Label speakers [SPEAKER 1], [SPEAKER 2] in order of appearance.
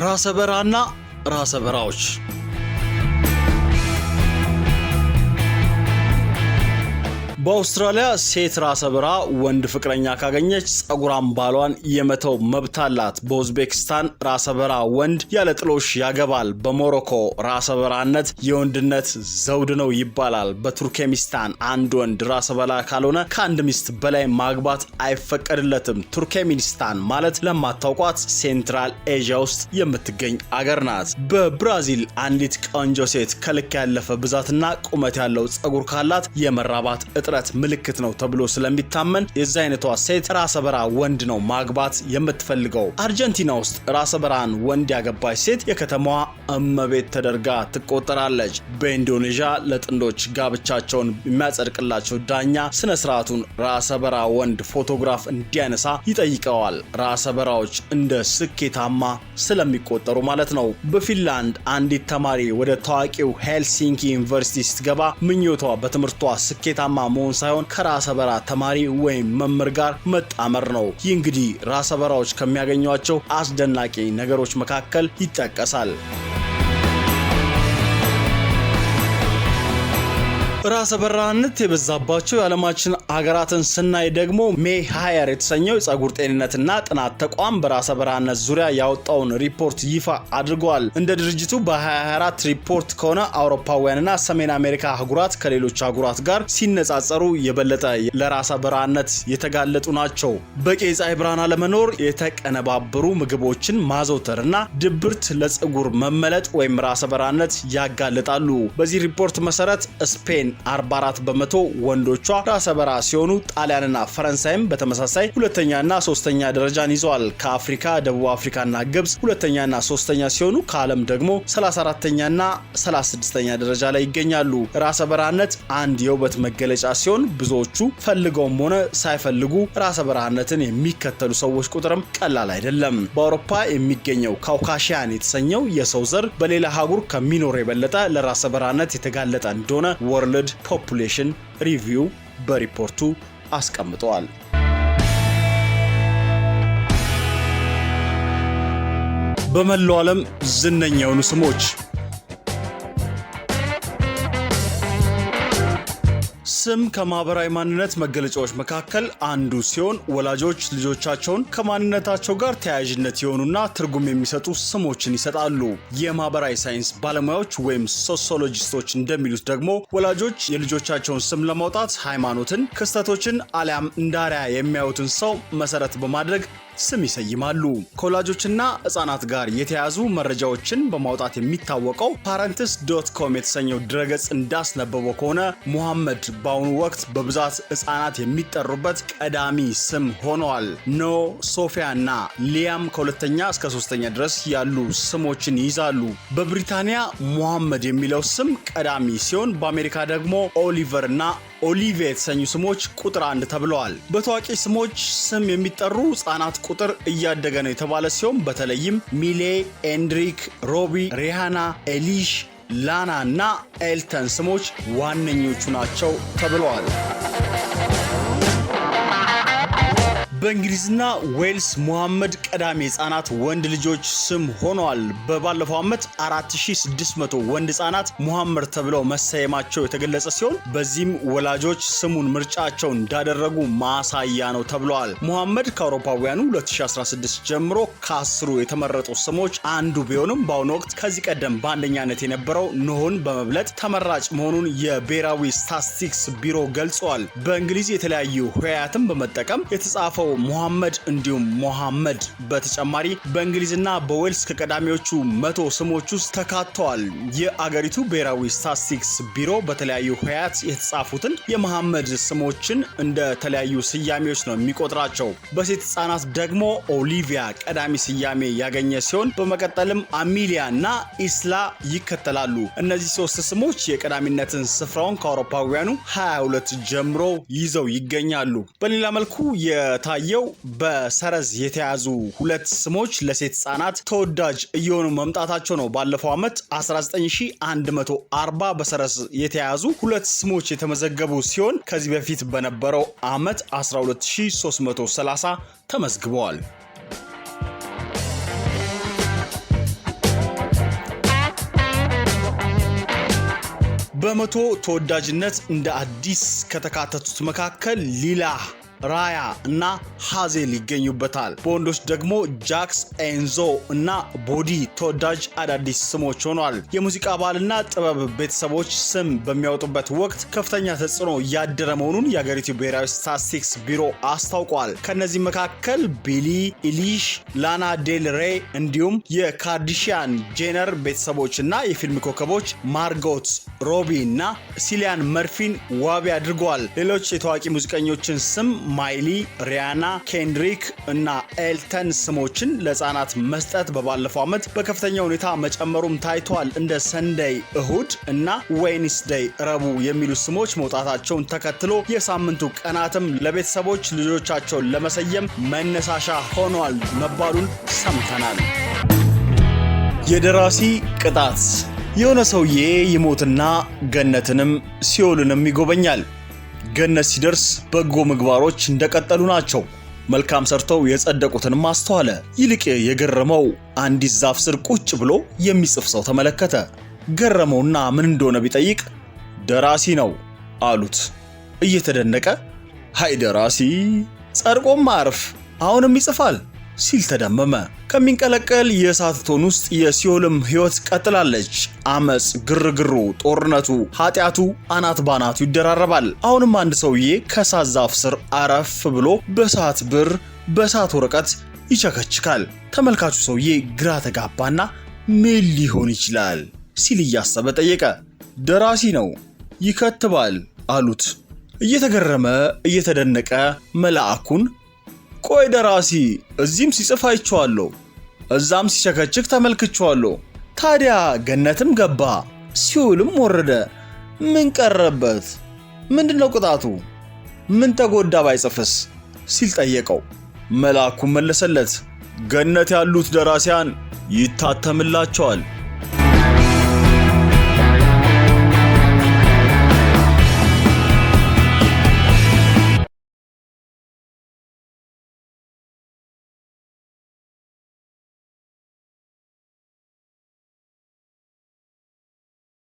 [SPEAKER 1] ራሰ በራና ራሰ በራዎች። በአውስትራሊያ ሴት ራሰ በራ ወንድ ፍቅረኛ ካገኘች ጸጉራም ባሏን የመተው መብት አላት። በኡዝቤክስታን ራሰ በራ ወንድ ያለ ጥሎሽ ያገባል። በሞሮኮ ራሰ በራነት የወንድነት ዘውድ ነው ይባላል። በቱርክሜኒስታን አንድ ወንድ ራሰ በራ ካልሆነ ከአንድ ሚስት በላይ ማግባት አይፈቀድለትም። ቱርክሜኒስታን ማለት ለማታውቋት Central Asia ውስጥ የምትገኝ አገር ናት። በብራዚል አንዲት ቆንጆ ሴት ከልክ ያለፈ ብዛትና ቁመት ያለው ጸጉር ካላት የመራባት እጥረት ምልክት ነው ተብሎ ስለሚታመን የዚ አይነቷ ሴት ራሰ በራ ወንድ ነው ማግባት የምትፈልገው። አርጀንቲና ውስጥ ራሰ በራን ወንድ ያገባች ሴት የከተማዋ እመቤት ተደርጋ ትቆጠራለች። በኢንዶኔዥያ ለጥንዶች ጋብቻቸውን የሚያጸድቅላቸው ዳኛ ስነ ስርዓቱን ራሰ በራ ወንድ ፎቶግራፍ እንዲያነሳ ይጠይቀዋል። ራሰ በራዎች እንደ ስኬታማ ስለሚቆጠሩ ማለት ነው። በፊንላንድ አንዲት ተማሪ ወደ ታዋቂው ሄልሲንኪ ዩኒቨርሲቲ ስትገባ ምኞቷ በትምህርቷ ስኬታማ መሆን ሳይሆን ከራሰ በራ ተማሪ ወይም መምህር ጋር መጣመር ነው። ይህ እንግዲህ ራሰ በራዎች ከሚያገኟቸው አስደናቂ ነገሮች መካከል ይጠቀሳል። ራሰ በራነት የበዛባቸው የዓለማችን ሀገራትን ስናይ ደግሞ ሜይ ሃየር የተሰኘው የጸጉር ጤንነትና ጥናት ተቋም በራሰ በራነት ዙሪያ ያወጣውን ሪፖርት ይፋ አድርገዋል። እንደ ድርጅቱ በ2024 ሪፖርት ከሆነ አውሮፓውያንና ሰሜን አሜሪካ አህጉራት ከሌሎች አህጉራት ጋር ሲነጻጸሩ የበለጠ ለራሰ በራነት የተጋለጡ ናቸው። በቂ የፀሐይ ብርሃን አለመኖር፣ የተቀነባበሩ ምግቦችን ማዘውተርና ድብርት ለጸጉር መመለጥ ወይም ራሰ በራነት ያጋልጣሉ። በዚህ ሪፖርት መሰረት ስፔን 44% ወንዶቿ ራሰ በራ ሲሆኑ ጣሊያንና ፈረንሳይም በተመሳሳይ ሁለተኛና ሶስተኛ ደረጃን ይዘዋል። ከአፍሪካ ደቡብ አፍሪካና ግብጽ ሁለተኛና ሶስተኛ ሲሆኑ ከዓለም ደግሞ 34ተኛና 36ተኛ ደረጃ ላይ ይገኛሉ። ራሰ በራነት አንድ የውበት መገለጫ ሲሆን ብዙዎቹ ፈልገውም ሆነ ሳይፈልጉ ራሰ በራነትን የሚከተሉ ሰዎች ቁጥርም ቀላል አይደለም። በአውሮፓ የሚገኘው Caucasian የተሰኘው የሰው ዘር በሌላ አህጉር ከሚኖር የበለጠ ለራሰ በራነት የተጋለጠ እንደሆነ World Population Review በሪፖርቱ አስቀምጠዋል። በመላው ዓለም ዝነኛ የሆኑ ስሞች። ስም ከማህበራዊ ማንነት መገለጫዎች መካከል አንዱ ሲሆን ወላጆች ልጆቻቸውን ከማንነታቸው ጋር ተያያዥነት የሆኑና ትርጉም የሚሰጡ ስሞችን ይሰጣሉ። የማህበራዊ ሳይንስ ባለሙያዎች ወይም ሶሲዮሎጂስቶች እንደሚሉት ደግሞ ወላጆች የልጆቻቸውን ስም ለማውጣት ሃይማኖትን፣ ክስተቶችን አሊያም እንደ አርአያ የሚያዩትን ሰው መሰረት በማድረግ ስም ይሰይማሉ። ከወላጆችና ህጻናት ጋር የተያያዙ መረጃዎችን በማውጣት የሚታወቀው Parents.com የተሰኘው ድረገጽ እንዳስነበበው ከሆነ ሙሐመድ በአሁኑ ወቅት በብዛት ህጻናት የሚጠሩበት ቀዳሚ ስም ሆነዋል። ኖ፣ ሶፊያ እና ሊያም ከሁለተኛ እስከ ሶስተኛ ድረስ ያሉ ስሞችን ይይዛሉ። በብሪታንያ ሙሐመድ የሚለው ስም ቀዳሚ ሲሆን በአሜሪካ ደግሞ ኦሊቨር እና ኦሊቪያ የተሰኙ ስሞች ቁጥር አንድ ተብለዋል። በታዋቂ ስሞች ስም የሚጠሩ ህጻናት ቁጥር እያደገ ነው የተባለ ሲሆን በተለይም ሚሌ፣ ኤንድሪክ፣ ሮቢ፣ ሪሃና፣ ኤሊሽ፣ ላና እና ኤልተን ስሞች ዋነኞቹ ናቸው ተብለዋል። በእንግሊዝና ዌልስ ሙሐመድ ቀዳሚ ህጻናት ወንድ ልጆች ስም ሆነዋል። በባለፈው ዓመት 4600 ወንድ ህጻናት ሙሐመድ ተብለው መሰየማቸው የተገለጸ ሲሆን በዚህም ወላጆች ስሙን ምርጫቸው እንዳደረጉ ማሳያ ነው ተብለዋል። ሙሐመድ ከአውሮፓውያኑ 2016 ጀምሮ ከአስሩ የተመረጡ ስሞች አንዱ ቢሆንም በአሁኑ ወቅት ከዚህ ቀደም በአንደኛነት የነበረው ኖህን በመብለጥ ተመራጭ መሆኑን የብሔራዊ ስታትስቲክስ ቢሮ ገልጿል። በእንግሊዝ የተለያዩ ሆሄያትን በመጠቀም የተጻፈው ሙሐመድ እንዲሁም ሞሐመድ በተጨማሪ በእንግሊዝና በዌልስ ከቀዳሚዎቹ 100 ስሞች ውስጥ ተካተዋል። የአገሪቱ ብሔራዊ ስታትስቲክስ ቢሮ በተለያዩ ሆሄያት የተጻፉትን የመሐመድ ስሞችን እንደ ተለያዩ ስያሜዎች ነው የሚቆጥራቸው። በሴት ህጻናት ደግሞ ኦሊቪያ ቀዳሚ ስያሜ ያገኘ ሲሆን በመቀጠልም አሚሊያ እና ኢስላ ይከተላሉ። እነዚህ ሶስት ስሞች የቀዳሚነትን ስፍራውን ከአውሮፓውያኑ 22 ጀምሮ ይዘው ይገኛሉ። በሌላ መልኩ የታየው በሰረዝ የተያዙ ሁለት ስሞች ለሴት ህጻናት ተወዳጅ እየሆኑ መምጣታቸው ነው። ባለፈው ዓመት 19140 በሰረዝ የተያዙ ሁለት ስሞች የተመዘገቡ ሲሆን ከዚህ በፊት በነበረው ዓመት 12330 ተመዝግበዋል። በመቶ ተወዳጅነት እንደ አዲስ ከተካተቱት መካከል ሊላ፣ ራያ እና ሃዜል ይገኙበታል። በወንዶች ደግሞ ጃክስ፣ ኤንዞ እና ቦዲ ተወዳጅ አዳዲስ ስሞች ሆኗል። የሙዚቃ ባህልና ጥበብ ቤተሰቦች ስም በሚያወጡበት ወቅት ከፍተኛ ተጽዕኖ እያደረ መሆኑን የአገሪቱ ብሔራዊ ስታትስቲክስ ቢሮ አስታውቋል። ከእነዚህ መካከል ቢሊ ኢሊሽ፣ ላና ዴል ሬ እንዲሁም የካርዲሺያን ጄነር ቤተሰቦች እና የፊልም ኮከቦች ማርጎት ሮቢ እና ሲሊያን መርፊን ዋቢ አድርገዋል። ሌሎች የታዋቂ ሙዚቀኞችን ስም ማይሊ፣ ሪያና፣ ኬንድሪክ እና ኤልተን ስሞችን ለህፃናት መስጠት በባለፈው ዓመት በከፍተኛ ሁኔታ መጨመሩም ታይቷል። እንደ Sunday እሁድ እና Wednesday ረቡዕ የሚሉ ስሞች መውጣታቸውን ተከትሎ የሳምንቱ ቀናትም ለቤተሰቦች ልጆቻቸውን ለመሰየም መነሳሻ ሆኗል መባሉን ሰምተናል። የደራሲ ቅጣት። የሆነ ሰውዬ ይሞትና ገነትንም ሲኦልንም ይጎበኛል። ገነት ሲደርስ በጎ ምግባሮች እንደቀጠሉ ናቸው። መልካም ሰርተው የጸደቁትንም አስተዋለ። ይልቅ የገረመው አንዲት ዛፍ ስር ቁጭ ብሎ የሚጽፍ ሰው ተመለከተ። ገረመውና ምን እንደሆነ ቢጠይቅ ደራሲ ነው አሉት። እየተደነቀ ሃይ ደራሲ ጸድቆም አርፍ አሁንም ይጽፋል ሲል ተደመመ። ከሚንቀለቀል የእሳት እቶን ውስጥ የሲኦልም ሕይወት ቀጥላለች። አመፅ፣ ግርግሩ፣ ጦርነቱ፣ ኃጢአቱ አናት ባናቱ ይደራረባል። አሁንም አንድ ሰውዬ ከእሳት ዛፍ ስር አረፍ ብሎ በእሳት ብር በእሳት ወረቀት ይቸከችካል። ተመልካቹ ሰውዬ ግራ ተጋባና ምን ሊሆን ይችላል ሲል እያሰበ ጠየቀ። ደራሲ ነው፣ ይከትባል አሉት። እየተገረመ እየተደነቀ መልአኩን ቆይ ደራሲ እዚህም ሲጽፍ አይቼዋለሁ፣ እዛም ሲቸከችክ ተመልክቼዋለሁ። ታዲያ ገነትም ገባ ሲኦልም ወረደ፣ ምን ቀረበት? ምንድነው ቅጣቱ? ምን ተጎዳ ባይጽፍስ? ሲል ጠየቀው። መልአኩም መለሰለት፣ ገነት ያሉት ደራሲያን ይታተምላቸዋል፣